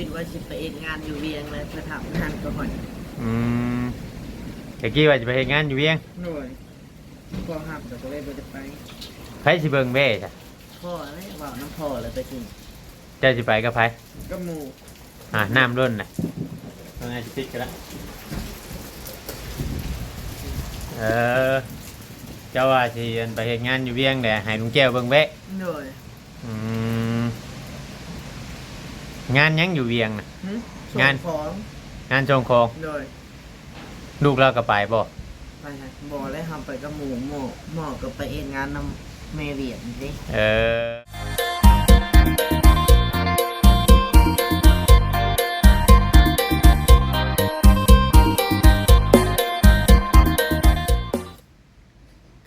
ຄິດວ່າຊິໄປເຮັດງານຢູ່ວຽງ ແລ້ວໄປທຳງານກ່ອນ. ອືມ ແຕ່ກີ້ວ່າຊິໄປເຮັດງານຢູ່ວຽງ. ໂດຍ. ພໍ່ຮັບ ແລ້ວກໍເລີຍບໍ່ໄດ້ໄປ. ໃຜຊິເບິ່ງແບ້ຊະ? ພໍ່ແຫຼະ ເວົ້ານຳພໍ່ແລ້ວແຕ່ກີ້. ເຈົ້າຊິໄປກັບໃຜ? ກັບໝູ່. ອ່າ ນ້ຳລົ້ນນະ ເອົາໃຫ້ຊິປິດກໍໄດ້. ເອີ ເຈົ້າວ່າຊິ ອັນ ໄປເຮັດງານຢູ່ວຽງແຫຼະ ໃຫ້ລຸງແກ້ວເບິ່ງແບ້. ໂດຍ. ອືມ ງານຫຍັງຢູ່ວຽງນະ? ຫື? ງານ ສົ່ງຂອງ. ງານສົ່ງຂອງ. ໂດຍ. ລູກລາວກໍໄປບໍ່? ໄປນະ ບໍ່ແຫຼະ ເຮົາໄປກັບໝູ່. ໝໍ ໝໍກໍໄປເຮັດງານນຳແມ່ວຽງເດ້. ເອີ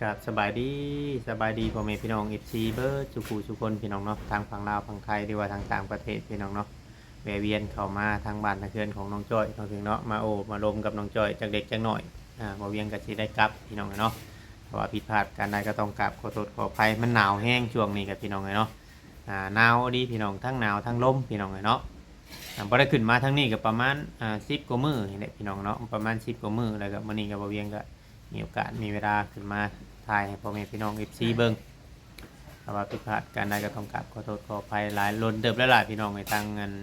ກາບສະບາຍດີ ສະບາຍດີພໍ່ແມ່ພີ່ນ້ອງ ເອັຟຊີ ເບິດສູ່ຜູ້ສູ່ຄົນ ພີ່ນ້ອງເນາະ ທາງຝັ່ງລາວ ຝັ່ງໄທ ຫຼືວ່າທາງຕ່າງປະເທດ ພີ່ນ້ອງເນາະ. ແວ່ວຽນເຂົ້າມາທາງບ້ານທາງເຮືອນຂອງນ້ອງຈ້ອຍ ນ້ອງເພິ່ງເນາະ ມາໂອ້ມາລົມກັບນ້ອງຈ້ອຍຈັກເລັກຈັກນ້ອຍ. ອ່າ ບ່າວວຽງກໍຊິໄດ້ກັບ ພີ່ນ້ອງເນາະ. ຖ້າວ່າຜິດພາດການໃດກໍຕ້ອງກາບຂໍໂທດຂໍອະໄພ. ມັນໜາວແຮງຊ່ວງນີ້ກໍ ພີ່ນ້ອງເອີຍເນາະ. ອ່າ ໜາວອີ່ຫຼີ ພີ່ນ້ອງ ທັງໜາວທັງລົມ ພີ່ນ້ອງເອີຍເນາະ. ອ່າ ບໍ່ໄດ້ຂຶ້ນມາທາງນີ້ກໍປະມານ ອ່າ ສິບກວ່າມື້ນີ້ແຫຼະ ພີ່ນ້ອງເນາະ ປະມານສິບກວ່າມື້. ແລ້ວກໍມື້ນີ້ກໍບ່າວວຽງກໍມີໂອກາດມີເວລາຂຶ້ນມາຖ່າຍໃຫ້ພໍ່ແມ່ພີ່ນ້ອງ ເອັຟຊີ ເບິ່ງ. ຖ້າວ່າຜິດພາດການໃດກໍຕ້ອງກາບຂໍໂທດຂໍອະໄພຫຼາຍ. ດົນເຕີບແລ້ວຫຼາຍ ພີ່ນ້ອງເອີຍ ທາງ ອັນ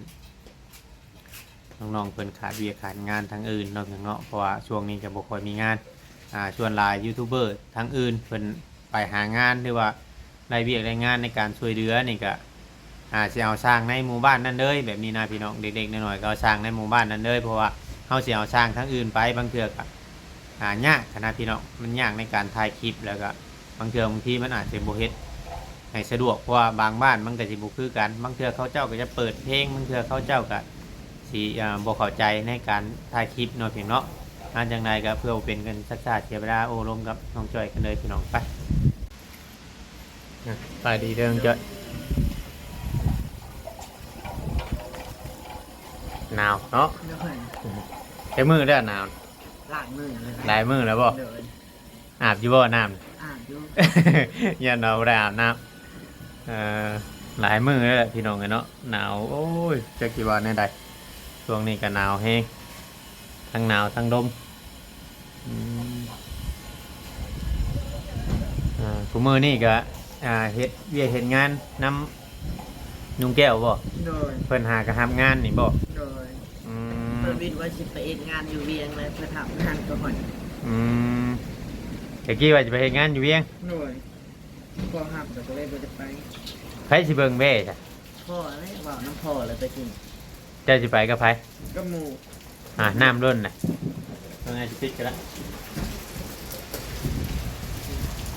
ນ້ອງໆເພິ່ນຂາດວຽກຂາດງານທາງອື່ນເນາະ ເນາະ ເພາະວ່າຊ່ວງນີ້ກໍບໍ່ຄ່ອຍມີງານ. ອ່າ ສ່ວນຫຼາຍຢູທູບເບີທາງອື່ນເພິ່ນໄປຫາງານ ຫຼືວ່າໄດ້ວຽກໄດ້ງານໃນການຊ່ວຍເຫຼືອນີ້ ກໍ ອ່າ ຊິເອົາຊ່າງໃນໝູ່ບ້ານນັ້ນເລີຍ ແບບນີ້ນະ ພີ່ນ້ອງ. ເດັກໆນ້ອຍໆກໍເອົາຊ່າງໃນໝູ່ບ້ານນັ້ນເລີຍ ເພາະວ່າເຮົາຊິເອົາຊ່າງທາງອື່ນໄປ ບາງເທື່ອກໍ ອ່າ ຍາກຫັ້ນນະ ພີ່ນ້ອງ ມັນຍາກໃນການຖ່າຍຄລິບ ແລ້ວກໍບາງເທື່ອບາງທີມັນອາດຈະບໍ່ເຮັດໃຫ້ສະດວກ ເພາະວ່າບາງບ້ານມັນກໍຊິບໍ່ຄືກັນ. ບາງເທື່ອເຂົາເຈົ້າກໍຈະເປີດເພງ ບາງເທື່ອເຂົາເຈົ້າກໍຊິ ອ່າ ບໍ່ເຂົ້າໃຈໃນການຖ່າຍຄລິບເນາະ ພີ່ນ້ອງເນາະ. ຫາ ຈັ່ງໃດກໍເພື່ອບໍ່ເປັນການຊັກຊ້າເສຍເວລາ ໂອ້ລົມກັບນ້ອງຈ້ອຍກັນເລີຍ ພີ່ນ້ອງ. ໄປ ສະບາຍດີເດີນ້ອງຈ້ອຍ. ໜາວເນາະ. ໂດຍ. ຈັກມື້ແລ້ວໜາວ? ຫຼາຍມື້ແລ້ວ. ຫຼາຍມື້ແລ້ວບໍ່? ໂດຍ. ອາບຢູ່ບໍ່ນ້ຳ? ອາບຢູ່. ຢ້ານວ່າບໍ່ໄດ້ອາບນ້ຳ. ເອີ ຫຼາຍມື້ແລ້ວແຫຼະ ພີ່ນ້ອງເອີຍເນາະ ໜາວ. ໂອ້ຍ ຈັກຊິວ່າແນວໃດ ຊ່ວງນີ້ກໍໜາວແຮງ ທັງໜາວທັງລົມ. ອືມ ອ່າ ຜູ້ມື້ນີ້ກໍ ອ່າ ເຮັດວຽກເຮັດງານນຳລຸງແກ້ວບໍ່? ໂດຍ. ເພິ່ນຫາກໍຮັບງານນີ້ບໍ່? ໂດຍ. ອືມ ເພິ່ນວິດວ່າຊິໄປເຮັດງານຢູ່ວຽງ ແລ້ວໄປທຳງານກ່ອນ. ອືມ ແຕ່ກີ້ວ່າຊິໄປເຮັດງານຢູ່ວຽງ. ໂດຍ. ພໍ່ຮັບ ແລ້ວກໍເລີຍບໍ່ໄດ້ໄປ. ໃຜຊິເບິ່ງແບ້ຊະ? ພໍ່ແຫຼະ ເວົ້ານຳພໍ່ແລ້ວແຕ່ກີ້. ເຈົ້າຊິໄປກັບໃຜ? ກັບໝູ່. ອ່າ ນ້ຳລົ້ນນະ ເອົາໃຫ້ຊິປິດກໍໄດ້.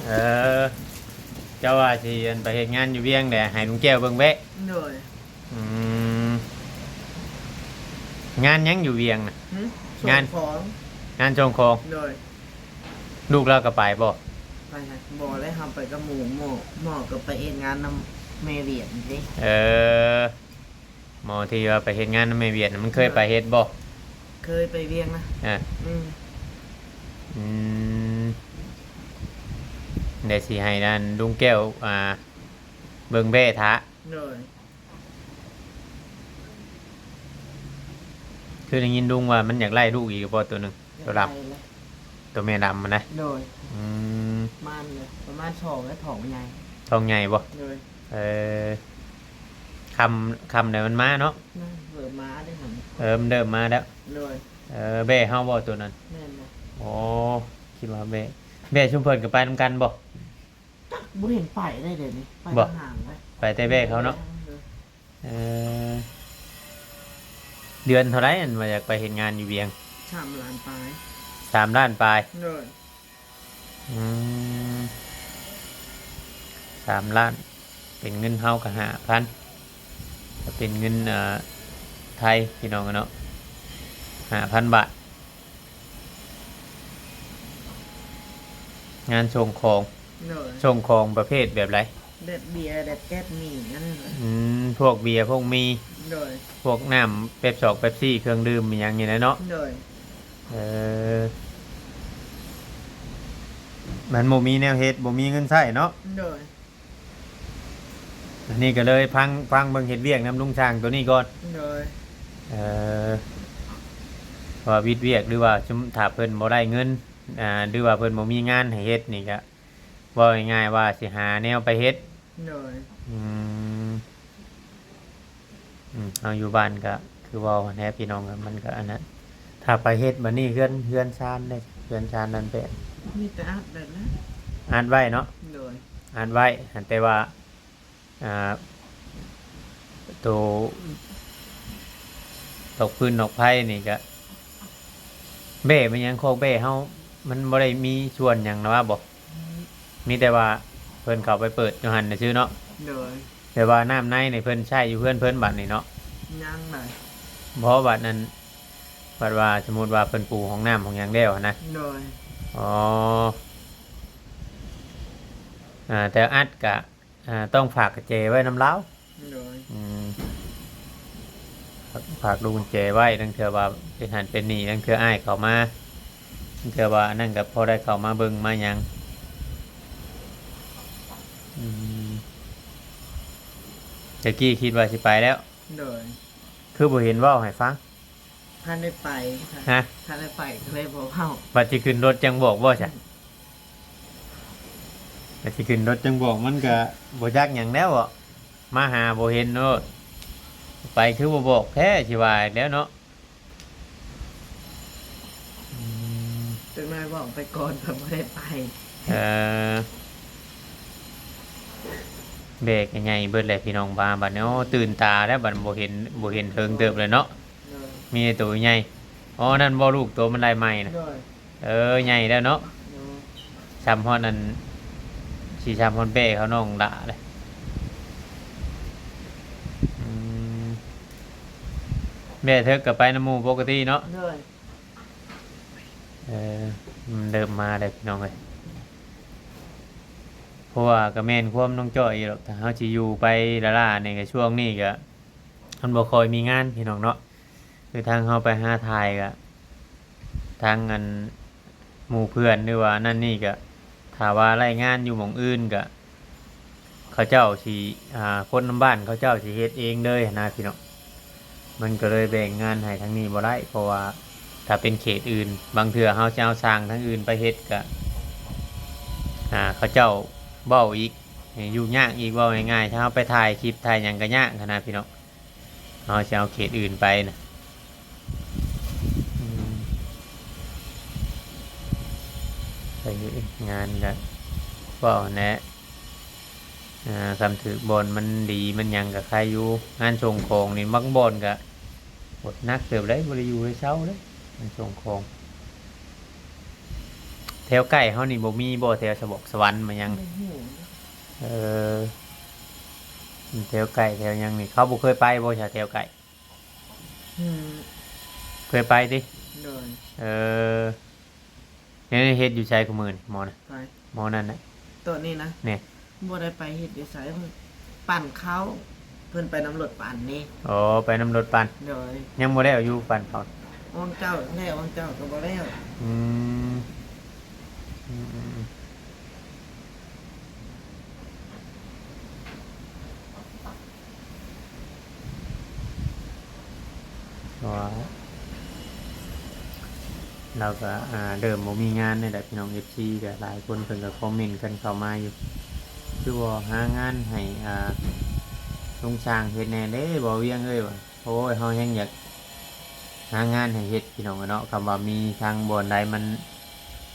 ເອີ ເຈົ້າວ່າຊິ ອັນ ໄປເຮັດງານຢູ່ວຽງແຫຼະ ໃຫ້ລຸງແກ້ວເບິ່ງແບ້. ໂດຍ. ອືມ ງານຫຍັງຢູ່ວຽງນະ? ຫື? ງານ ສົ່ງຂອງ. ງານສົ່ງຂອງ. ໂດຍ. ລູກລາວກໍໄປບໍ່? ໄປນະ ບໍ່ແຫຼະ ເຮົາໄປກັບໝູ່. ໝໍ ໝໍກໍໄປເຮັດງານນຳແມ່ວຽງເດ້. ເອີ ໝໍທີ່ວ່າໄປເຮັດງານນຳແມ່ວຽງ ມັນເຄີຍໄປເຮັດບໍ່? ເຄີຍໄປວຽງນະ. ອ່າ ອືມ ອືມ ດຽວຊິໃຫ້ນັ້ນລຸງແກ້ວ ອ່າ ເບິ່ງແບ້ຖ້າ. ໂດຍ. ຄືໄດ້ຍິນລຸງວ່າມັນຢາກໄລ່ລູກອີກບໍ່ ໂຕໜຶ່ງ? ໂຕດຳ. ໂຕແມ່ດຳຫັ້ນນະ? ໂດຍ. ອືມ ປະມານ ປະມານສອງແລ້ວ ທ້ອງໃຫຍ່. ທ້ອງໃຫຍ່ບໍ່? ໂດຍ. ເອີ ຄ່ຳ ຄ່ຳແລ້ວມັນມາເນາະ. ເລີ່ມມາແລ້ວ. ເອີ ມັນເລີ່ມມາແລ້ວ. ໂດຍ. ເອີ ແບ້ເຮົາບໍ່ໂຕນັ້ນ? ແມ່ນແຫຼະ. ໂອ້ ຄິດວ່າແບ້ ແບ້ຊຸມເພິ່ນກໍໄປນຳກັນບໍ່? ຈັກ ບໍ່ເຫັນໄປໄດ້ເດນີ້. ໄປ ບໍ່ ຕ່າງຫາກເລີຍ. ໄປແຕ່ແບ້ເຂົາເນາະ. ເອີ ເດືອນເທົ່າໃດ ອັນວ່າຢາກໄປເຮັດງານຢູ່ວຽງ? ສາມລ້ານປາຍ. ສາມລ້ານປາຍ. ໂດຍ. ອືມ ສາມລ້ານ ເປັນເງິນເຮົາກໍຫ້າພັນ ກໍເປັນເງິນ ເອີ ໄທ ພີ່ນ້ອງເນາະ ຫ້າພັນບາດ. ງານສົ່ງຂອງ. ໂດຍ. ສົ່ງຂອງປະເພດແບບໃດ? ແບບເບຍ ແບບແກັດໝີ່ ອັນນັ້ນແຫຼະ. ອືມ ພວກເບຍ ພວກໝີ່. ໂດຍ. ພວກນ້ຳເປັບຊອກ ເປັບຊີ ເຄື່ອງດື່ມອີ່ຫຍັງນີ້ແຫຼະເນາະ. ໂດຍ. ເອີ ມັນບໍ່ມີແນວເຮັດ ບໍ່ມີເງິນໃຊ້ເນາະ. ໂດຍ. ອັນນີ້ກໍເລີຍພັງ ພັງເບິ່ງເຮັດວຽກນຳລຸງຊ່າງໂຕນີ້ກ່ອນ. ໂດຍ. ເອີ ວ່າວິດວຽກ ຫຼືວ່າຊຸມ ຖ້າເພິ່ນບໍ່ໄດ້ເງິນ ອ່າ ຫຼືວ່າເພິ່ນບໍ່ມີງານໃຫ້ເຮັດນີ້ ກະເວົ້າງ່າຍໆວ່າຊິຫາແນວໄປເຮັດ. ໂດຍ. ອືມ ອືມ ເຮົາຢູ່ບ້ານກະຄືເວົ້າຫັ້ນແຫຼະພີ່ນ້ອງ ມັນກະອັນນັ້ນ ຖ້າໄປເຮັດບັດນີ້ເຮືອນ ເຮືອນຊານເດ້ ເຮືອນຊານນັ້ນເປັນ ມີແຕ່ອັດແບບນັ້ນ ອັດໄວ້ເນາະ. ໂດຍ. ອັດໄວ້ ແຕ່ວ່າ ອ່າ ໂຕ ຕອກຟືນຕອກໄຟນີ້ກະ ແບ້ແມ່ນຫຍັງ ຄອກແບ້ເຮົາ ມັນບໍ່ໄດ້ມີສ່ວນຫຍັງນະວ່າບໍ່? ອືມ ມີແຕ່ວ່າເພິ່ນເຂົ້າໄປເປີດຢູ່ຫັ້ນຊື່ເນາະ. ໂດຍ. ແຕ່ວ່ານ້ຳໃນນີ້ເພິ່ນໃຊ້ຢູ່ເຮືອນເພິ່ນບັດນີ້ເນາະ? ຍັງໃດ. ບໍ່ ບັດນັ້ນ ບັດວ່າສົມມຸດວ່າເພິ່ນປູຫ້ອງນ້ຳຫ້ອງຫຍັງແລ້ວຫັ້ນນະ. ໂດຍ. ອໍ ອ່າ ແຕ່ອັດກະ ອ່າ ຕ້ອງຝາກກະແຈໄວ້ນຳລາວ. ໂດຍ. ອືມ ຝາກ ຝາກລູກກຸນແຈໄວ້ ລາງເທື່ອວ່າເປັນຫັ້ນເປັນນີ້ ລາງເທື່ອອ້າຍເຂົ້າມາ ລາງເທື່ອວ່າອັນນັ້ນກະພໍໄດ້ເຂົ້າມາເບິ່ງມາຫຍັງ. ອືມ ຕະກີ້ຄິດວ່າຊິໄປແລ້ວ. ໂດຍ. ຄືບໍ່ເຫັນເວົ້າໃຫ້ຟັງ? ທັນໄດ້ໄປ. ຮະ? ທັນໄດ້ໄປກໍເລີຍບໍ່ເວົ້າ. ບັດຊິຂຶ້ນລົດຈັ່ງບອກບໍ່ຊະ? ອືມ ບັດຊິຂຶ້ນລົດຈັ່ງບອກ ມັນກະບໍ່ຈັກຫຍັງແລ້ວເບາະ ມາຫາບໍ່ເຫັນໂລດ ໄປຄືບໍ່ບອກແທ້ ຊິວ່າອີກແລ້ວເນາະ. ອືມ ຈັກໜ້ອຍບອກໄປກ່ອນ ເພິ່ນບໍ່ໄດ້ໄປ. ເອີ ແບກໃຫຍ່ເບິດແຫຼະພີ່ນ້ອງ ບາດນີ້ ໂອ້ ຕື່ນຕາແລ້ວ ບັດບໍ່ເຫັນ ບໍ່ເຫັນເຖິງເຕີບເລີຍເນາະ. ໂດຍ. ມີແຕ່ໂຕໃຫຍ່. ອໍ ນັ້ນບໍ່ ລູກໂຕມັນໄດ້ໃໝ່ນະ? ໂດຍ. ເອີ ໃຫຍ່ແລ້ວເນາະ. ໂດຍ. ຊ່ຳຮອດອັນ ຊິຊ່ຳຮອດແບ້ເຂົານ້ອງຫຼ້າເດ້. ອືມ ແບ້ເຖິກກໍໄປນຳໝູ່ປົກກະຕິເນາະ. ໂດຍ. ເອີ ມັນເລີ່ມມາແລ້ວພີ່ນ້ອງເອີຍ ເພາະວ່າກໍແມ່ນຄວາມນ້ອງຈ້ອຍຢູ່ດອກ ຖ້າເຮົາຊິຢູ່ໄປລ້າໆນີ້ ກໍຊ່ວງນີ້ກໍ ມັນບໍ່ຄ່ອຍມີງານພີ່ນ້ອງເນາະ ຄືທາງເຮົາໄປຫາຖ່າຍກະ ທາງອັນໝູ່ເພື່ອນ ຫຼືວ່ານັ້ນນີ້ກະ ຖ້າວ່າໄດ້ງານຢູ່ໝ່ອງອື່ນກະ ເຂົາເຈົ້າຊິ ອ່າ ຄົນນຳບ້ານເຂົາເຈົ້າຊິເຮັດເອງເລີຍຫັ້ນນະພີ່ນ້ອງ ມັນກໍເລີຍແບ່ງງານໃຫ້ທາງນີ້ບໍ່ໄດ້ ເພາະວ່າຖ້າເປັນເຂດອື່ນ ບາງເທື່ອເຮົາຊິເອົາຊ່າງທາງອື່ນໄປເຮັດກະ ອ່າ ເຂົາເຈົ້າເວົ້າອີກ ຫຍຸ້ງຍາກອີກ ເວົ້າງ່າຍໆ ຖ້າເຮົາໄປຖ່າຍຄລິບຖ່າຍຫຍັງກໍຍາກຫັ້ນນະພີ່ນ້ອງ ເຮົາຊິເອົາເຂດອື່ນໄປນະ ອືມ ໄປເຮັດງານກະເວົ້າຫັ້ນແຫຼະ ອ່າ ຄັນຖືກບ່ອນມັນດີມັນຫຍັງກະໄຄຢູ່ ງານສົ່ງຂອງນີ້ບາງບ່ອນກະໂອດໜັກເຕີບເດ້ ບໍ່ໄດ້ຢູ່ໄດ້ເຊົາເດ້ ງານສົ່ງຂອງ ແຖວໃກ້ເຮົານີ້ບໍ່ມີບໍ່ ແຖວສະບອກສະຫວັນມາຫຍັງ? ບໍ່ຮູ້. ເອີ ແຖວໃກ້ແຖວຫຍັງນີ້ ເຂົາບໍ່ເຄີຍໄປບໍ່ຊະ ແຖວໃກ້? ອືມ ເຄີຍໄປຕິ? ໂດຍ. ເອີ ແນວນີ້ເຮັດຢູ່ໃສຄູ່ມື້ນີ້ ໝໍນະ? ໃຜ? ໝໍນັ້ນນະ ໂຕນີ້ນະ? ນີ້ ບໍ່ໄດ້ໄປເຮັດຢູ່ໃສ ປັ່ນເຂົ້າ ເພິ່ນໄປນຳລົດປັ່ນນີ້. ອໍ ໄປນຳລົດປັ່ນ. ໂດຍ. ຍັງບໍ່ແລ້ວຢູ່ປັ່ນເຂົ້າ? ຫວ່າງເຈົ້າແລ້ວ ຫວ່າງເຈົ້າກໍບໍ່ແລ້ວ. ອືມ ອືມໆໆ ເພາະວ່າລາວກໍ ອ່າ ເລີ່ມບໍ່ມີງານນີ້ແຫຼະພີ່ນ້ອງ ເອັຟຊີ ກໍຫຼາຍຄົນເພິ່ນກໍຄອມເມັນກັນເຂົ້າມາຢູ່ ຄືບໍ່ຫາງານໃຫ້ ອ່າ ລຸງຊ່າງເຮັດແດ່ເດ້ ບໍ່ວຽງເອີຍວ່າ. ໂອ້ຍ ເຮົາແຮ່ງຢາກຫາງານໃຫ້ເຮັດພີ່ນ້ອງເອີຍເນາະ ຄຳວ່າມີທາງບ່ອນໃດມັນ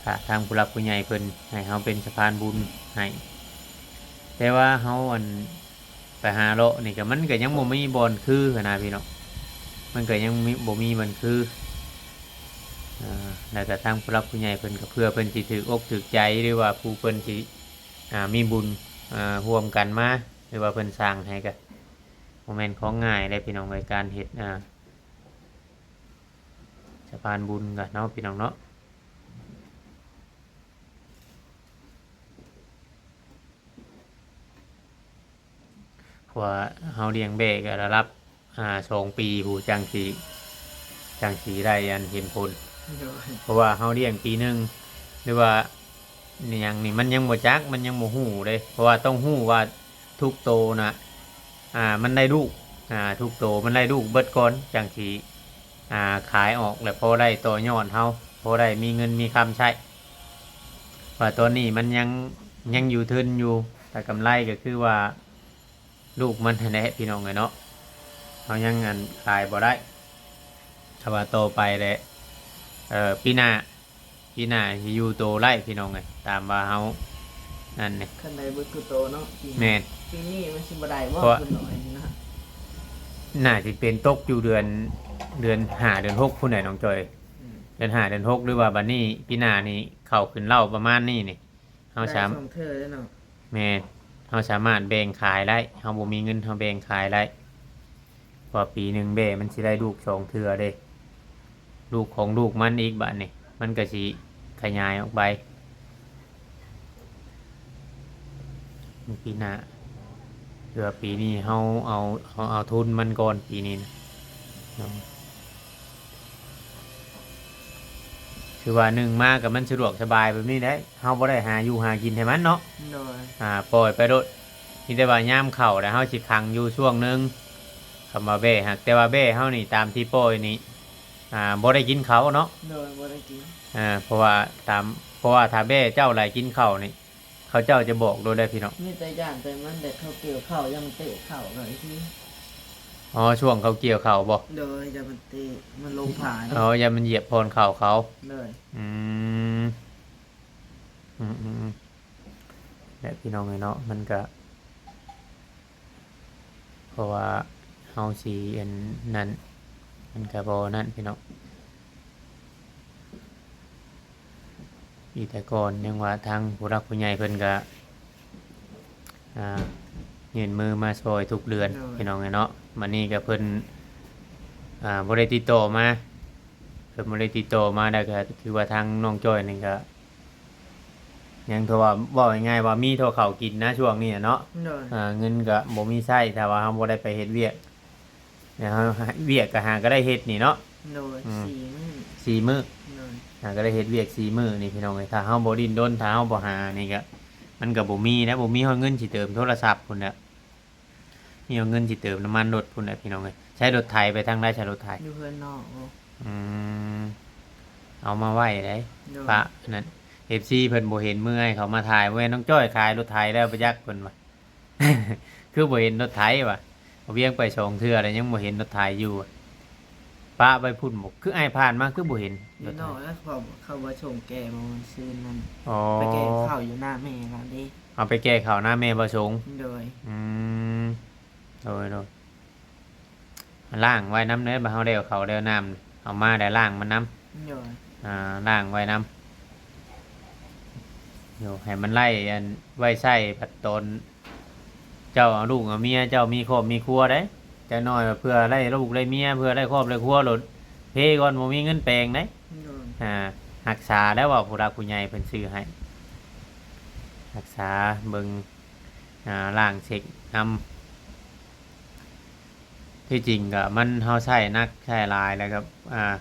ຖ້າທາງຜູ້ຫຼັກຜູ້ໃຫຍ່ເພິ່ນໃຫ້ເຮົາເປັນສະພານບຸນໃຫ້ ແຕ່ວ່າເຮົາ ອັນ ໄປຫາເລາະນີ້ກໍ ມັນກໍຍັງບໍ່ມີບ່ອນຄືຫັ້ນນະພີ່ນ້ອງ ມັນກໍຍັງມີ ບໍ່ມີບ່ອນຄື ອ່າ ແລ້ວກໍທາງຜູ້ຫຼັກຜູ້ໃຫຍ່ເພິ່ນກໍ ເພື່ອເພິ່ນຊິຖືກອົກຖືກໃຈ ຫຼືວ່າຜູ້ເພິ່ນຊິ ອ່າ ມີບຸນ ອ່າ ຮ່ວມກັນມາ ຫຼືວ່າເພິ່ນສ້າງໃຫ້ກໍ ບໍ່ແມ່ນຂອງງ່າຍເດ້ພີ່ນ້ອງເອີຍ ການເຮັດ ອ່າ ສະພານບຸນກະເນາະ ພີ່ນ້ອງເນາະ ເພາະວ່າເຮົາລ້ຽງແບ້ກະລະດັບ ອ່າ ສອງປີພຸ້ນຈັ່ງຊິ ຈັ່ງຊິໄດ້ອັນເຫັນຜົນ ໂດຍ ເພາະວ່າເຮົາລ້ຽງປີໜຶ່ງ ຫຼືວ່າ ອີຫຍັງນີ້ ມັນຍັງບໍ່ຈັກ ມັນຍັງບໍ່ຮູ້ເດ້ ເພາະວ່າຕ້ອງຮູ້ວ່າທຸກໂຕນະ ອ່າ ມັນໄດ້ລູກ ອ່າ ທຸກໂຕມັນໄດ້ລູກເບິດກ່ອນ ຈັ່ງຊິ ອ່າ ຂາຍອອກ ແລ້ວພໍໄດ້ຕໍ່ຍອດເຮົາ ພໍໄດ້ມີເງິນມີຄຳໃຊ້ ວ່າຕອນນີ້ມັນຍັງ ຍັງຢູ່ທຶນຢູ່ ແຕ່ກຳໄລກໍຄືວ່າລູກມັນຫັ້ນແຫຼະ ພີ່ນ້ອງເອີຍເນາະ ເຮົາຍັງ ອັນ ຂາຍບໍ່ໄດ້ ຖ້າວ່າຕໍ່ໄປແຫຼະ ເອີ ປີໜ້າ ປີໜ້າຊິຢູ່ໂຕໄດ້ພີ່ນ້ອງເອີຍ ຕາມວ່າເຮົາ ອັນນີ້ ຄັນໄດ້ເບິດທຸກໂຕເນາະ ປີໜ້າ ແມ່ນ ປີນີ້ມັນຊິບໍ່ໄດ້ບໍ່ ເພາະວ່າ ເພິ່ນນ້ອຍນີ້ນະ ໜ້າຊິເປັນຕົກຢູ່ເດືອນ ເດືອນຫ້າເດືອນຫົກພຸ້ນແຫຼະນ້ອງຈ້ອຍ ອືມ ເດືອນຫ້າເດືອນຫົກ ຫຼືວ່າບັດນີ້ປີໜ້ານີ້ເຂົ້າຂຶ້ນເລົາປະມານນີ້ນີ້ ເຮົາສາມ ໄດ້ສອງເທື່ອເນາະ ແມ່ນ ເຮົາສາມາດແບ່ງຂາຍໄດ້ ເຮົາບໍ່ມີເງິນເຮົາແບ່ງຂາຍໄດ້ ເພາະວ່າປີໜຶ່ງແບ້ມັນຊິໄດ້ລູກສອງເທື່ອເດ້ ລູກຂອງລູກມັນອີກ ບາດນີ້ມັນກໍຊິຂະຫຍາຍອອກໄປ ປີໜ້າ ຄືວ່າປີນີ້ເຮົາເອົາ ເຮົາເອົາທຶນມັນກ່ອນປີນີ້ນະ ເນາະ ຄືວ່າໜຶ່ງມາກໍມັນສະດວກສະບາຍແບບນີ້ແຫຼະ ເຮົາບໍ່ໄດ້ຫາຢູ່ຫາກິນໃຫ້ມັນເນາະ ໂດຍ ອ່າ ປ່ອຍໄປໂລດ ມີແຕ່ວ່າຍາມເຂົ້າແລ້ວເຮົາຊິຂັງຢູ່ຊ່ວງໜຶ່ງ ຄຳວ່າແບ້ ຫາກແຕ່ວ່າແບ້ເຮົານີ້ຕາມທີ່ປ່ອຍນີ້ ອ່າ ບໍ່ໄດ້ກິນເຂົ້າເນາະ ໂດຍ ບໍ່ໄດ້ກິນ ອ່າ ເພາະວ່າຕາມ ເພາະວ່າຖ້າແບ້ເຈົ້າໄດ້ກິນເຂົ້ານີ້ ເຂົາເຈົ້າຈະບອກໂລດເດ້ພີ່ນ້ອງ ມີແຕ່ຢ້ານແຕ່ມັນແຫຼະ ເຂົາກ່ຽວເຂົ້າ ຢ້ານມັນເຕະເຂົ້າກໍອີກທີ ອໍ ຊ່ວງເຂົາກ່ຽວເຂົ້າບໍ່ ໂດຍ ຢ້ານມັນເຕະ ມັນລົງຜາ ອໍ ຢ້ານມັນຢຽບບ່ອນເຂົ້າເຂົາ ໂດຍ ອືມ ອືມໆ ແຫຼະພີ່ນ້ອງເອີຍເນາະ ມັນກະ ເພາະວ່າເຮົາຊິອັນນັ້ນ ມັນກະບໍ່ນັ້ນພີ່ນ້ອງ ອີກແຕ່ກ່ອນຍັງວ່າທາງຜູ້ຫຼັກຜູ້ໃຫຍ່ເພິ່ນກະ ອ່າ ຍື່ນມືມາຊ່ອຍທຸກເດືອນ ໂດຍ ພີ່ນ້ອງເອີຍເນາະ ບາດນີ້ກະເພິ່ນ ອ່າ ບໍ່ໄດ້ຕິດຕໍ່ມາ ເພິ່ນບໍ່ໄດ້ຕິດຕໍ່ມາ ແລ້ວກະຄືວ່າທາງນ້ອງຈ້ອຍນີ້ກະ ຍັງ ເພາະວ່າເວົ້າງ່າຍໆວ່າມີເທົ່າເຂົ້າກິນນະຊ່ວງນີ້ນະເນາະ ໂດຍ ອ່າ ເງິນກໍບໍ່ມີໃຊ້ ຖ້າວ່າເຮົາບໍ່ໄດ້ໄປເຮັດວຽກ ແລ້ວເຮົາ ວຽກກໍຫາກໍໄດ້ເຮັດນີ້ເນາະ ໂດຍ ອືມ ສີ່ມື້ ສີ່ມື້ ໂດຍ ຫາກໍໄດ້ເຮັດວຽກສີ່ມື້ນີ້ພີ່ນ້ອງເອີຍ ຖ້າເຮົາບໍ່ດີ້ນດົນ ຖ້າເຮົາບໍ່ຫານີ້ກໍ ມັນກໍບໍ່ມີນະ ບໍ່ມີຮອດເງິນຊິເຕີມໂທລະສັບພຸ້ນແຫຼະ. ມີເອົາເງິນຊິເຕີມນ້ຳມັນລົດພຸ້ນແຫຼະພີ່ນ້ອງເອີຍ. ໃຊ້ລົດໄຖໄປທາງໃດ ໃຊ້ລົດໄຖ? ຢູ່ເຮືອນນອກ. ອືມ ເອົາມາໄວ້ໃດ໋ ໂດຍ ປະນັ້ນ ເອັຟຊີເພິ່ນບໍ່ເຫັນ ເມື່ອຍເຂົາມາຖ່າຍ. ບໍ່ແມ່ນນ້ອງຈ້ອຍຂາຍລົດໄຖແລ້ວບໍ່ຈັກ ເພິ່ນວ່າ ຄືບໍ່ເຫັນລົດໄຖວ່າ ເອົາວຽງໄປສອງເທື່ອແລ້ວ ຍັງບໍ່ເຫັນລົດໄຖຢູ່. ປະໄວ້ພຸ້ນບໍ່ ຄືອ້າຍຜ່ານມາຄືບໍ່ເຫັນລົດໄຖ? ຢູ່ນອກແລ້ວ ເຂົາ ເຂົາບໍ່ສົ່ງແກ່ມື້ຊືນນັ້ນ. ອໍ ໄປແກ່ເຂົ້າຢູ່ນາແມ່ລະເດ້. ເອົາໄປແກ່ເຂົ້ານາແມ່ບໍ່ສົງ? ໂດຍ ອືມ ໂດຍໆ ລ້າງໄວ້ນຳເດີ ບາດເຮົາແລ້ວເຂົ້າແລ້ວນ້ຳ ເອົາມາແລ້ວລ້າງມັນນຳ. ໂດຍ ອ່າ ລ້າງໄວ້ນຳ ໂດຍ ໃຫ້ມັນໄດ້ອັນໄວ້ໃຊ້ ບັດຕອນເຈົ້າເອົາລູກເອົາເມຍ ເຈົ້າມີຄອບມີຄົວເດ້. ຈັກໜ້ອຍເພື່ອໄດ້ລູກໄດ້ເມຍ ເພື່ອໄດ້ຄອບໄດ້ຄົວໂລດ ເພກ່ອນ ບໍ່ມີເງິນແປງເດ້. ໂດຍ ອ່າ ຮັກສາແລ້ວ ເວົ້າຜູ້ຫຼັກຜູ້ໃຫຍ່ເພິ່ນຊື້ໃຫ້ ຮັກສາເບິ່ງ ອ່າ ລ້າງເຊັກນຳ. ທີ່ຈິງກໍມັນ ເຮົາໃຊ້ໜັກໃຊ້ຫຼາຍແລ້ວກໍ ອ່າ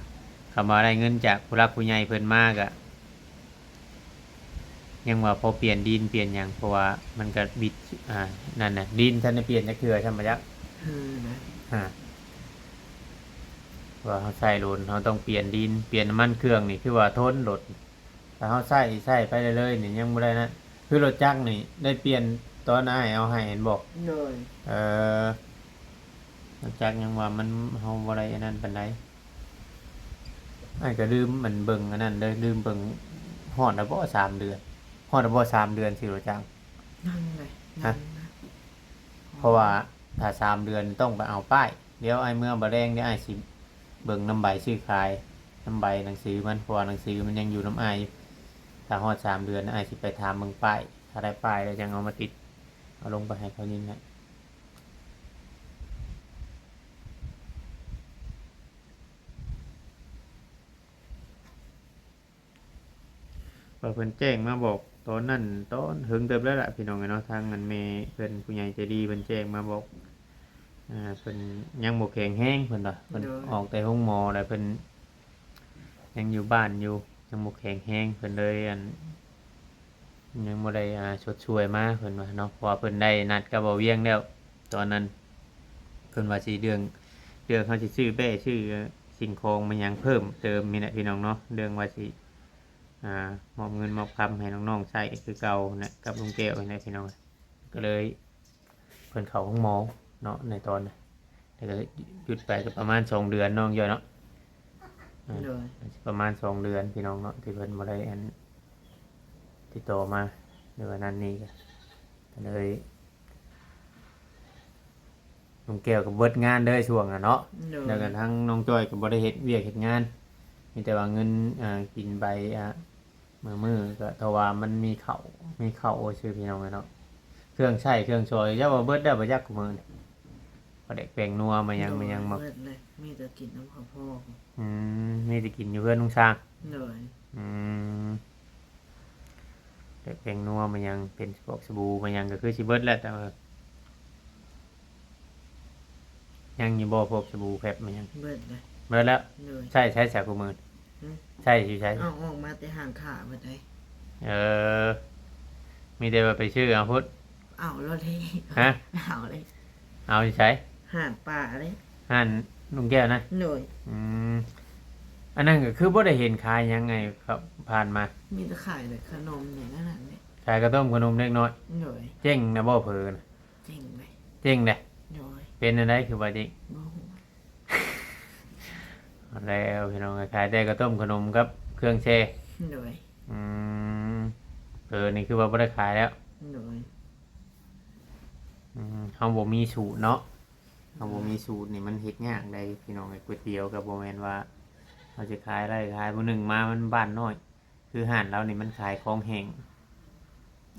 ຄຳວ່າໄດ້ເງິນຈາກຜູ້ຫຼັກຜູ້ໃຫຍ່ເພິ່ນມາກໍ ຍັງວ່າພໍປ່ຽນດິນປ່ຽນຫຍັງ ເພາະວ່າມັນກໍບິດ ອ່າ ນັ້ນນະ ດິນທັນໄດ້ປ່ຽນຈັກເທື່ອຊ້ຳບໍ່ຈັກ. ເອີ ນະ ອ່າ ວ່າເຮົາໃຊ້ໂດນ ເຮົາຕ້ອງປ່ຽນດິນ ປ່ຽນນ້ຳມັນເຄື່ອງນີ້ ຄືວ່າທົນໂດດ. ຖ້າເຮົາໃຊ້ ໃຊ້ໄປເລື້ອຍໆນີ້ຍັງບໍ່ໄດ້ນະ. ຄືລົດຈັກນີ້ໄດ້ປ່ຽນຕອນອ້າຍເອົາໃຫ້ແມ່ນບໍ່? ໂດຍ ເອີ ລົດຈັກຍັງວ່າມັນ ເຮົາບໍ່ໄດ້ອັນນັ້ນປານໃດ. ອ້າຍກໍລືມອັນເບິ່ງອັນນັ້ນເດີ ລືມເບິ່ງ ຮອດແລ້ວບໍ່ສາມເດືອນ? ຮອດແລ້ວບໍ່ສາມເດືອນຊື້ລົດຈັກ? ຍັງເລີຍ ຮະ? ຍັງນະ ເພາະວ່າຖ້າສາມເດືອນຕ້ອງໄປເອົາປ້າຍ. ດຽວອ້າຍເມືອບໍ່ແລງ ດຽວອ້າຍຊິເບິ່ງນຳໃບຊື້ຂາຍ ນຳໃບໜັງສືມັນ ເພາະວ່າໜັງສືມັນຍັງຢູ່ນຳອ້າຍຢູ່. ຖ້າຮອດສາມເດືອນ ອ້າຍຊິໄປຖາມເບິ່ງປ້າຍ ຖ້າໄດ້ປ້າຍແລ້ວຈັ່ງເອົາມາຕິດ ເອົາລົງໄປໃຫ້ເຂົາຍິງໃຫ້. ວ່າເພິ່ນແຈ້ງມາບອກຕອນນັ້ນ ຕອນເຖິງເຕີບແລ້ວລະ ພີ່ນ້ອງເອີຍເນາະ. ທາງອັນແມ່ເພິ່ນ ຜູ້ໃຫຍ່ໃຈດີເພິ່ນແຈ້ງມາບອກ ອ່າ ເພິ່ນຍັງບໍ່ແຂງແຮງ ເພິ່ນວ່າ ເພິ່ນ ໂດຍ ອອກແຕ່ໂຮງໝໍແລ້ວ ເພິ່ນຍັງຢູ່ບ້ານຢູ່ ຍັງບໍ່ແຂງແຮງ ເພິ່ນເລີຍ ອັນ ຍັງບໍ່ໄດ້ ອ່າ ຊົດຊ່ວຍມາ ເພິ່ນວ່າເນາະ. ເພາະວ່າເພິ່ນໄດ້ນັດກັບບ່າວວຽງແລ້ວຕອນນັ້ນ ເພິ່ນວ່າຊິເລື່ອງ ເລື່ອງເຮົາຊິຊື້ແບ້ຊື້ສິ່ງຂອງມາຫຍັງເພີ່ມເຕີມນີ້ແຫຼະພີ່ນ້ອງເນາະ ເລື່ອງວ່າຊິ ອ່າ ມອບເງິນມອບຄຳໃຫ້ນ້ອງໆໃຊ້ຄືເກົ່ານະ ກັບລຸງແກ້ວນີ້ແຫຼະພີ່ນ້ອງ. ກໍເລີຍ ເພິ່ນເຂົ້າໂຮງໝໍເນາະ ໃນຕອນ ແລ້ວກໍຢຸດໄປກໍປະມານສອງເດືອນເນາະ ນ້ອງຈ້ອຍເນາະ. ອ່າ ໂດຍ ປະມານສອງເດືອນພີ່ນ້ອງເນາະ ທີ່ເພິ່ນບໍ່ໄດ້ອັນ ຕິດຕໍ່ມາ ຫຼືວ່ານັ້ນນີ້ ກໍ ກໍເລີຍ ລຸງແກ້ວກໍເບິດງານເລີຍຊ່ວງນັ້ນເນາະ. ໂດຍ ແລ້ວກໍທັງນ້ອງຈ້ອຍກໍບໍ່ໄດ້ເຮັດວຽກເຮັດງານ ມີແຕ່ວ່າເງິນ ອ່າ ກິນໄປ ອ່າ ມື້ໆ ກໍເທົ່າວ່າມັນມີເຂົ້າ ມີເຂົ້າຊື່ພີ່ນ້ອງເອີຍເນາະ. ເຄື່ອງໃຊ້ເຄື່ອງສອຍ ເຈົ້າວ່າເບິດແລ້ວບໍ່ຈັກ ຄູ່ມື້ນີ້ ປາແດກແປ້ງນົວມາຫຍັງ ໂດຍ ມາຫຍັງ ມາ ເບິດເລີຍ ມີແຕ່ກິນນຳເຂົາພໍ່. ອືມ ມີແຕ່ກິນຢູ່ເຮືອນລຸງຊ່າງ. ໂດຍ ອືມ ແປ້ງນົວມາຫຍັງ ເປັນພວກສະບູມາຫຍັງ ກໍຄືຊິເບິດແລ້ວ ແຕ່ວ່າ ຍັງຢູ່ບໍ່ ພວກສະບູແຟບມາຫຍັງ? ເບິດແລ້ວ ເບິດແລ້ວ. ໂດຍ ໃຊ້ ໃຊ້ສາ ຄູ່ມື້ ຫຶ? ໃຊ້ຢູ່ໃສ? ເອົາອອກມາແຕ່ຮ້ານຄ້າເບິດເດ້. ເອີ ມີແຕ່ວ່າໄປຊື້ເອົາພຸ້ນ. ເອົາໂລດເດ້. ຮະ? ເອົາເດ້. ເອົາຢູ່ໃສ? ຮ້ານປ້າເດ້. ຮ້ານລຸງແກ້ວນະ? ໂດຍ. ອືມ ອັນນັ້ນກໍຄືບໍ່ໄດ້ເຫັນຂາຍຫຍັງໄງ ຜ່ານມາ ມີແຕ່ຂາຍແຕ່ຂະໜົມແນວນັ້ນແຫຼະ. ຂາຍກະຕົ້ມຂະໜົມເດັກນ້ອຍ. ໂດຍ. ເຈັງນະບໍ່ເພີນ? ເຈັງເດ້. ເຈັງເດ້. ໂດຍ. ເປັນແນວໃດຄືວ່າເຈັງ? ບໍ່ຮູ້. ແລ້ວພີ່ນ້ອງ ຂາຍແຕ່ກະຕົ້ມຂະໜົມກັບເຄື່ອງແຊ່. ໂດຍ. ອືມ ເອີ ນີ້ຄືວ່າບໍ່ໄດ້ຂາຍແລ້ວ. ໂດຍ. ອືມ ເຮົາບໍ່ມີສູດເນາະ ເຮົາບໍ່ມີສູດນີ້ມັນເຮັດຍາກໃດ໋ພີ່ນ້ອງເອີຍ. ກ໋ວຍຕຽວກໍບໍ່ແມ່ນວ່າເຮົາຊິຂາຍໄດ້ຂາຍ ຜູ້ໜຶ່ງມາມັນບ້ານນ້ອຍ ຄືຮ້ານລາວນີ້ມັນຂາຍຂອງແຫ້ງ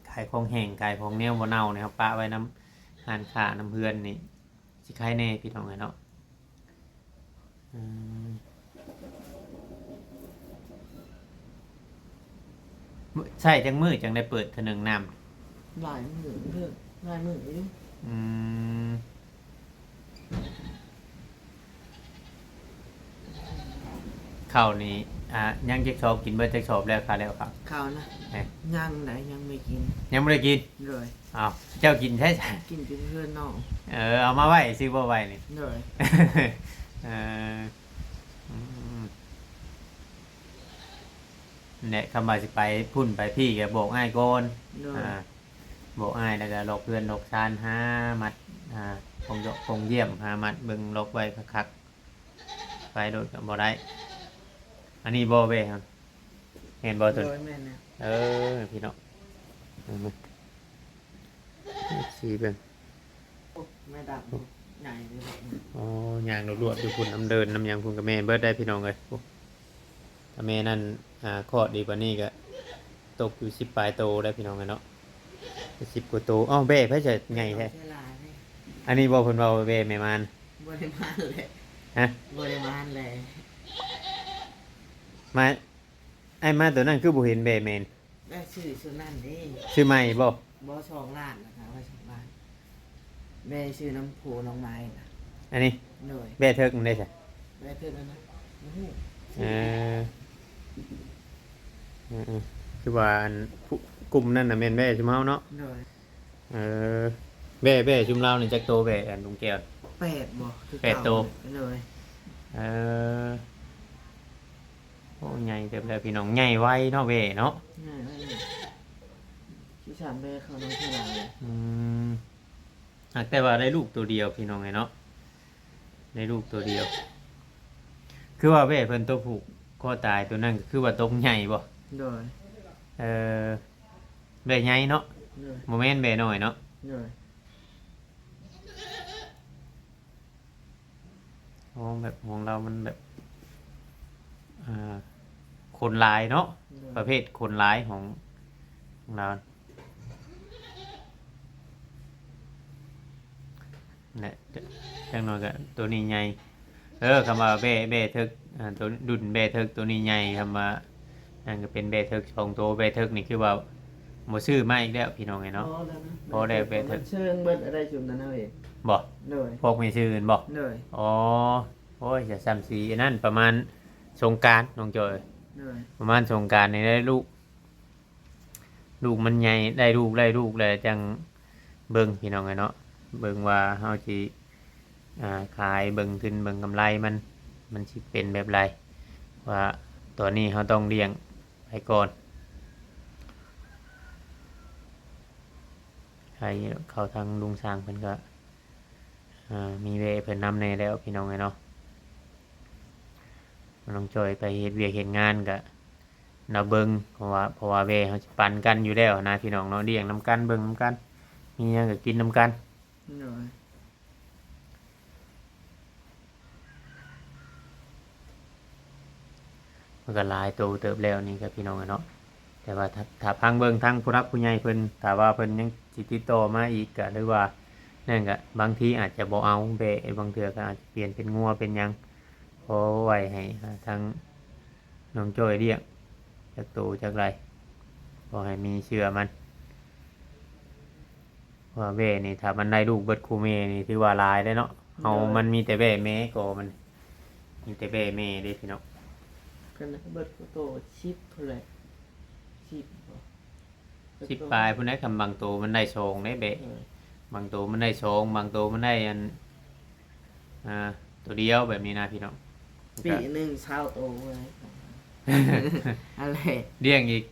ຂາຍຂອງແຫ້ງ ຂາຍຂອງແນວບໍ່ເນົ່ານີ້ ເຮົາປະໄວ້ນຳຮ້ານຄ້ານຳເຮືອນນີ້ຊິໄຄແດ່ພີ່ນ້ອງເອີຍເນາະ. ອືມ ໃຊ້ຈັກມື້ຈັ່ງໄດ້ເປີດເທື່ອໜຶ່ງນ້ຳ? ຫຼາຍມື້ເດີ ຫຼາຍມື້ຢູ່. ອືມ ເຂົ້ານີ້ ອ່າ ຍັງຈັກສອບ ກິນເບິດຈັກສອບແລ້ວ ຄ່າແລ້ວເຂົ້າ? ເຂົ້ານະ ເອີ ຍັງໃດ ຍັງບໍ່ໄດ້ກິນ. ຍັງບໍ່ໄດ້ກິນ? ໂດຍ. ອ້າວ ເຈົ້າກິນໃສ? ກິນຢູ່ເຮືອນນ້ອງ. ເອີ ເອົາມາໄວ້ຊື່ບໍ່ໄວ້ນີ້? ໂດຍ. ເອີ ອືມ ແຫຼະ ຄຳວ່າຊິໄປພຸ້ນໄປພີ້ກໍບອກອ້າຍກ່ອນ. ໂດຍ. ອ່າ ບອກອ້າຍ ແລ້ວກໍລັອກເຮືອນລັອກຊານ ຫາມັດ ອ່າ ກົງຢອກກົງຢ້ຽມ ຫາມັດເບິ່ງລັອກໄວ້ຄັກໆ ໄປໂລດກໍບໍ່ໄດ້. ອັນນີ້ບໍ່ແວ່ ແມ່ນບໍ່ຕົວ? ໂດຍ ແມ່ນແລ້ວ. ເອີ ພີ່ນ້ອງ ເອີ ເອັຟຊີ ເບິ່ງ ໂອ້ ແມ່ດຳ ໃຫຍ່ເລີຍ. ອໍ ຍ່າງລວດໆຢູ່ພຸ້ນ ນຳເດີ່ນນຳຫຍັງພຸ້ນກໍແມ່ນເບິດໄດ໋ພີ່ນ້ອງເອີຍ. ໂອ້ ຖ້າແມ່ນັ້ນ ອ່າ ຄອດດີກວ່ານີ້ກໍຕົກຢູ່ສິບປາຍໂຕໄດ໋ພີ່ນ້ອງເອີຍເນາະ ສິບກວ່າໂຕ. ເອົ້າ ແບ້ໃຜຈະໃຫຍ່ແທ້? ອັນນີ້ບໍ່ເພິ່ນເວົ້າແບ້ແມ່ມານ? ບໍ່ໄດ້ມານແຫຼະ. ຮະ? ບໍ່ໄດ້ມານແຫຼະ. ມາ ອ້າຍມາຕົວນັ້ນຄືບໍ່ເຫັນແບ້ແມ່ນ? ໄດ້ຊື້ຊຸດນັ້ນເດ້. ຊື້ໃໝ່ບໍ່? ບໍ່ ສອງລ້ານນະ ໄວ້ສອງລ້ານ. ແບ້ຊື້ນຳໂພນ້ອງໄມ້ນະ. ອັນນີ້? ໂດຍ. ແບ້ເຖິກນັ້ນເດ້ຊະ? ແບ້ເຖິກນັ້ນນະ ບໍ່ຮູ້. ເອີ ເອີໆ ຄືວ່າອັນ ກຸ່ມນັ້ນນະແມ່ນແບ້ຊຸມເຮົາເນາະ? ໂດຍ. ເອີ ແບ້ ແບ້ຊຸມລາວນີ້ຈັກໂຕ ແບ້ອັນລຸງແກ້ວ? ແປດບໍ່? ຄືເກົ່າ ແປດໂຕ. ໂດຍ. ເອີ ໂອ້ ໃຫຍ່ເຕີບແລ້ວພີ່ນ້ອງ ໃຫຍ່ໄວເນາະ ແບ້ເນາະ. ໃຫຍ່ໄວຢູ່ ຊິສາມແບ້ເຂົ້ານຳເທື່ອລາວ. ອືມ ຫາກແຕ່ວ່າໄດ້ລູກໂຕດຽວພີ່ນ້ອງເອີຍເນາະ ໄດ້ລູກໂຕດຽວ. ຄືວ່າແບ້ເພິ່ນຕົວຜູກຄໍຕາຍຕົວນັ້ນ ກໍຄືວ່າຕົກໃຫຍ່ບໍ່? ໂດຍ. ເອີ ແບ້ໃຫຍ່ເນາະ. ໂດຍ. ບໍ່ແມ່ນແບ້ນ້ອຍເນາະ. ໂດຍ. ໂອ້ ແບບຂອງລາວມັນແບບ ອ່າ ຂົນຫຼາຍເນາະ. ໂດຍ. ປະເພດຂົນຫຼາຍຂອງ ຂອງລາວ ແຫຼະ ຈັກໜ້ອຍກໍໂຕນີ້ໃຫຍ່. ເອີ ຄຳວ່າແບ້ ແບ້ເຖິກ ອ່າ ໂຕ ດຸ່ນແບ້ເຖິກໂຕນີ້ໃຫຍ່ ຄຳວ່ານັ້ນກໍເປັນແບ້ເຖິກສອງໂຕ. ແບ້ເຖິກນີ້ຄືວ່າບໍ່ຊື້ມາອີກແລ້ວພີ່ນ້ອງເອີຍເນາະ. ພໍແລ້ວນະ ພໍແລ້ວແບ້ເຖິກ ເຊີງເບິດໄດ້ຊຸມນັ້ນເຮົາເອງ. ບໍ່? ໂດຍ. ພວກມີຊື່ແມ່ນບໍ່? ໂດຍ. ອໍ ໂອ້ຍ ຢ່າຊ້ຳສີ ອັນນັ້ນປະມານສົງການນ້ອງຈ້ອຍ. ໂດຍ. ປະມານສົງການນີ້ໄດ້ລູກ ລູກມັນໃຫຍ່ ໄດ້ລູກ ໄດ້ລູກແລ້ວຈັ່ງເບິ່ງພີ່ນ້ອງເອີຍເນາະ. ເບິ່ງວ່າເຮົາຊິ ອ່າ ຂາຍເບິ່ງທຶນເບິ່ງກຳໄລມັນ ມັນຊິເປັນແບບໃດ ວ່າຕອນນີ້ເຮົາຕ້ອງລ້ຽງໄປກ່ອນ. ໃຫ້ເຂົ້າທາງລຸງຊ່າງເພິ່ນກໍ ອ່າ ມີແວ່ເພິ່ນນຳແດ່ແລ້ວ ພີ່ນ້ອງເອີຍເນາະ. ນ້ອງຈ້ອຍໄປເຮັດວຽກເຮັດງານກະລາວເບິ່ງ ເພາະວ່າ ເພາະວ່າແວ່ເຮົາຊິປັນກັນຢູ່ແລ້ວນະ ພີ່ນ້ອງເນາະ, ລ້ຽງນຳກັນ ເບິ່ງນຳກັນ ມີຫຍັງກະກິນນຳກັນ. ໂດຍ. ມັນກໍຫຼາຍໂຕເຕີບແລ້ວນີ້ກໍ ພີ່ນ້ອງເອີຍເນາະ, ແຕ່ວ່າຖ້າ ຖ້າຟັງເບິ່ງທາງຜູ້ຫຼັກຜູ້ໃຫຍ່ເພິ່ນ ຖ້າວ່າເພິ່ນຍັງຊິຕິດຕໍ່ມາອີກ ກໍ ຫຼືວ່ານັ້ນກໍ ບາງທີອາດຈະບໍ່ເອົາແບ້, ບາງເທື່ອກໍອາດຈະປ່ຽນເປັນງົວເປັນຫຍັງ ພໍໄວ້ໃຫ້ ອ່າ ທາງນ້ອງຈ້ອຍລ້ຽງຈັກໂຕຈັກໄລ່ ພໍໃຫ້ມີເຊື້ອມັນ. ເພາະວ່າແບ້ນີ້ ຖ້າມັນໄດ້ລູກເບິດຄູ່ແມ່ນີ້ ຖືວ່າຫຼາຍເດ້ເນາະ. ເຮົາ ໂດຍ ມັນມີແຕ່ແບ້ແມ່ກໍ ມັນມີແຕ່ແບ້ແມ່ເດ້ ພີ່ນ້ອງ. ຄັນເບິດຄູ່ໂຕ ສິບພຸ້ນແຫຼະ ສິບບໍ່ ສິບປາຍພຸ້ນແຫຼະ. ຄັນບາງໂຕມັນໄດ້ສອງເດ້ແບ້ ເອີ ບາງໂຕມັນໄດ້ສອງ ບາງໂຕມັນໄດ້ອັນ ອ່າ ໂຕດຽວແບບນີ້ນະ ພີ່ນ້ອງ. ປີໜຶ່ງຊາວໂຕເລີຍ ອັນແລະ ລ້ຽງອີກ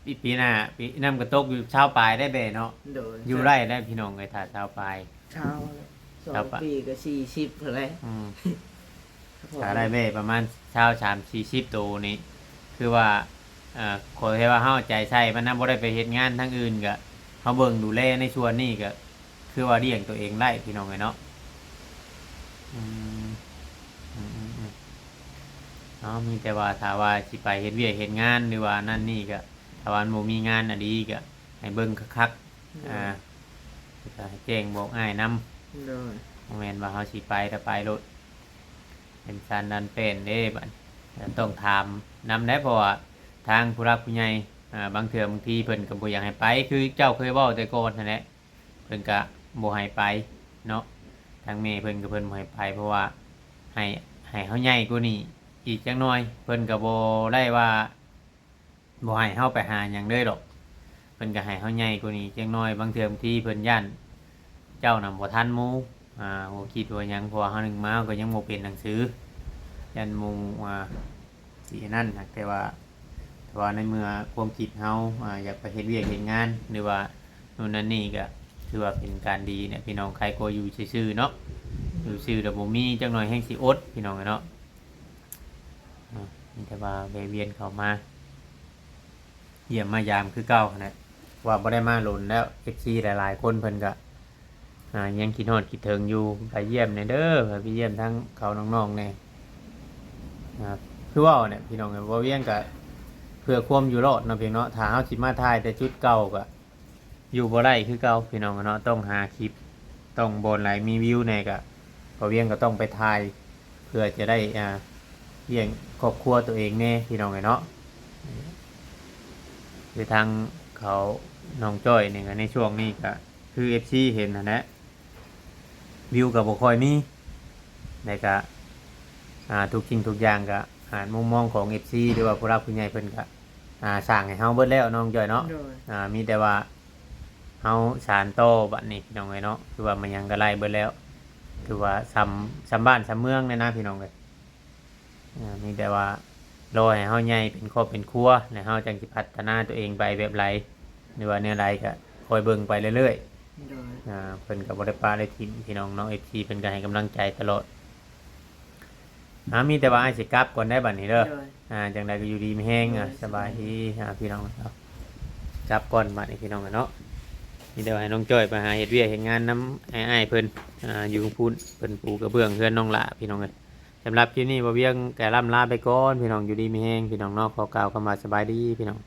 ອີກປີໜ້າ ປີນຳກໍຕົກຢູ່ຊາວປາຍໄດ້ແບ້ເນາະ. ໂດຍ. ຢູ່ໄດ້ໄດ້ພີ່ນ້ອງເອີຍ ຖ້າຊາວປາຍ ຊາວ ສອງ ຊາວປາຍ ປີກໍສີ່ສິບພຸ້ນແຫຼະ. ອືມ ຖ້າໄດ້ແບ້ປະມານຊາວ ສາມ ສີ່ສິບໂຕນີ້ ຄືວ່າ ເອີ ຂໍແຕ່ວ່າເຮົາເອົາໃຈໃສ່ມັນນະ ບໍ່ໄດ້ໄປເຮັດງານທາງອື່ນ ກະເຮົາເບິ່ງດູແລໃນສ່ວນນີ້ ກະຄືວ່າລ້ຽງຕົວເອງໄດ້ ພີ່ນ້ອງເອີຍເນາະ. ອືມ ອືມໆໆ ເນາະ ມີແຕ່ວ່າຖ້າວ່າຊິໄປເຮັດວຽກເຮັດງານ ຫຼືວ່ານັ້ນນີ້ ກະ ຖ້າວ່າມັນບໍ່ມີງານອີ່ຫຼີ ກະໃຫ້ເບິ່ງຄັກໆ. ໂດຍ. ອ່າ ແລ້ວກະໃຫ້ແຈ້ງບອກອ້າຍນຳ. ໂດຍ. ບໍ່ແມ່ນວ່າເຮົາຊິໄປແລ້ວໄປໂລດ ເປັນສານດັນແປ້ນເດ້ ບາດນີ້ຕ້ອງຖາມນຳໄດ໋ ເພາະວ່າທາງຜູ້ຫຼັກຜູ້ໃຫຍ່ ອ່າ ບາງເທື່ອບາງທີເພິ່ນກໍບໍ່ຢາກໃຫ້ໄປ ຄືເຈົ້າເຄີຍເວົ້າແຕ່ກ່ອນຫັ້ນແຫຼະ ເພິ່ນກະບໍ່ໃຫ້ໄປເນາະ. ທາງແມ່ເພິ່ນກໍເພິ່ນບໍ່ໃຫ້ໄປ ເພາະວ່າໃຫ້ ໃຫ້ເຮົາໃຫຍ່ກວ່ານີ້ອີກຈັກໜ່ອຍ ເພິ່ນກໍບໍ່ໄດ້ວ່າ ບໍ່ໃຫ້ເຮົາໄປຫາຫຍັງເລີຍດອກ ເພິ່ນກໍໃຫ້ເຮົາໃຫຍ່ກວ່ານີ້ຈັກໜ່ອຍ. ບາງເທື່ອບາງທີເພິ່ນຢ້ານເຈົ້ານະບໍ່ທັນໝູ່ ອ່າ ຫົວຄິດຫົວຫຍັງ ເພາະວ່າເຮົາໜຶ່ງມາເຮົາກໍຍັງບໍ່ເປັນໜັງສື ຢ້ານໝູ່ ອ່າ ຊິອັນນັ້ນ. ຫາກແຕ່ວ່າ ແຕ່ວ່າໃນເມື່ອຄວາມຄິດເຮົາ ອ່າ ຢາກໄປເຮັດວຽກເຮັດງານ ຫຼືວ່າ ໂນ່ນນັ້ນນີ້ ກະຖືວ່າເປັນການດີແຫຼະພີ່ນ້ອງ. ໃຄກວ່າຢູ່ຊື່ໆເນາະ ຢູ່ຊື່ແລ້ວບໍ່ມີ ຈັກໜ່ອຍແຮ່ງຊິອົດ ພີ່ນ້ອງເອີຍເນາະ. ເນາະ ມີແຕ່ວ່າແວ່ວຽນເຂົ້າມາຢ້ຽມມາຢາມຄືເກົ່າຫັ້ນແຫຼະ ວ່າບໍ່ໄດ້ມາດົນແລ້ວ ເອັຟຊີຫຼາຍໆຄົນເພິ່ນກະ ອ່າ ຍັງຄິດຮອດຄິດເຖິງຢູ່ ໄປຢ້ຽມແດ່ເດີ ໄປຢ້ຽມທາງເຂົານ້ອງໆແດ່. ອ່າ ຄືເວົ້າແຫຼະພີ່ນ້ອງເອີຍ ບໍ່ວຽງກະເພື່ອຄວາມຢູ່ລອດເນາະ ພຽງເນາະ ຖ້າເຮົາຊິມາຖ່າຍແຕ່ຈຸດເກົ່າກະ ຢູ່ບໍ່ໄດ້ຄືເກົ່າພີ່ນ້ອງເນາະ. ຕ້ອງຫາຄລິບ ຕ້ອງບ່ອນໃດມີວິວແດ່ ກະ ບ່າວວຽງກໍຕ້ອງໄປຖ່າຍ ເພື່ອຈະໄດ້ ອ່າ ລ້ຽງຄອບຄົວຕົວເອງແດ່ພີ່ນ້ອງເອີຍເນາະ. ຄືທາງເຂົານ້ອງຈ້ອຍນີ້ ໃນຊ່ວງນີ້ກະຄືເອັຟຊີເຫັນຫັ້ນແຫຼະ ວິວກໍບໍ່ຄ່ອຍມີ ແລ້ວກະ ອ່າ ທຸກສິ່ງທຸກຢ່າງກະ ອ່າ ມຸມມອງຂອງເອັຟຊີ ຫຼືວ່າຜູ້ຫຼັກຜູ້ໃຫຍ່ເພິ່ນກະ ອ່າ ສ້າງໃຫ້ເຮົາເບິດແລ້ວນ້ອງຈ້ອຍເນາະ. ໂດຍ. ອ່າ ມີແຕ່ວ່າເຮົາສານຕໍ່ບັດນີ້ພີ່ນ້ອງເອີຍເນາະ ຄືວ່າມາຫຍັງກໍໄດ້ເບິດແລ້ວ ຄືວ່າສ່ຳ ສ່ຳບ້ານສ່ຳເມືອງແລ້ວນະພີ່ນ້ອງເອີຍ. ອ່າ ມີແຕ່ວ່າລໍໃຫ້ເຮົາໃຫຍ່ເປັນຄອບເປັນຄົວ ແລ້ວເຮົາຈັ່ງຊິພັດທະນາຕົວເອງໄປແບບໃດ ຫຼືວ່າແນວໃດກໍຄອຍເບິ່ງໄປເລື້ອຍໆ. ໂດຍ. ອ່າ ເພິ່ນກໍບໍ່ໄດ້ປະໄດ້ຖິ້ມພີ່ນ້ອງເນາະ ເອັຟຊີ ເພິ່ນກໍໃຫ້ກຳລັງໃຈຕະຫຼອດ. ອ່າ ມີແຕ່ວ່າອ້າຍຊິກັບກ່ອນໄດ໋ບັດນີ້ເດີ. ໂດຍ. ອ່າ ຈັ່ງໃດກໍຢູ່ດີມີແຮງ. ໂດຍ. ອ່າ ສະບາຍດີ. ອ່າ ພີ່ນ້ອງເນາະ ກັບກ່ອນບັດນີ້ພີ່ນ້ອງເນາະ. ມີແຕ່ວ່າໃຫ້ນ້ອງຈ້ອຍໄປຫາເຮັດວຽກເຮັດງານນຳອ້າຍໆເພິ່ນ ອ່າ ຢູ່ພຸ້ນ ເພິ່ນປູກະເບື້ອງເຮືອນນ້ອງຫຼ້າພີ່ນ້ອງເອີຍ. ສຳລັບຄລິບນີ້ບ່າວວຽງກໍລ່ຳລາໄປກ່ອນພີ່ນ້ອງ ຢູ່ດີມີແຮງພີ່ນ້ອງເນາະ. ຂໍກ່າວຄຳວ່າສະບາຍດີພີ່ນ້ອງ.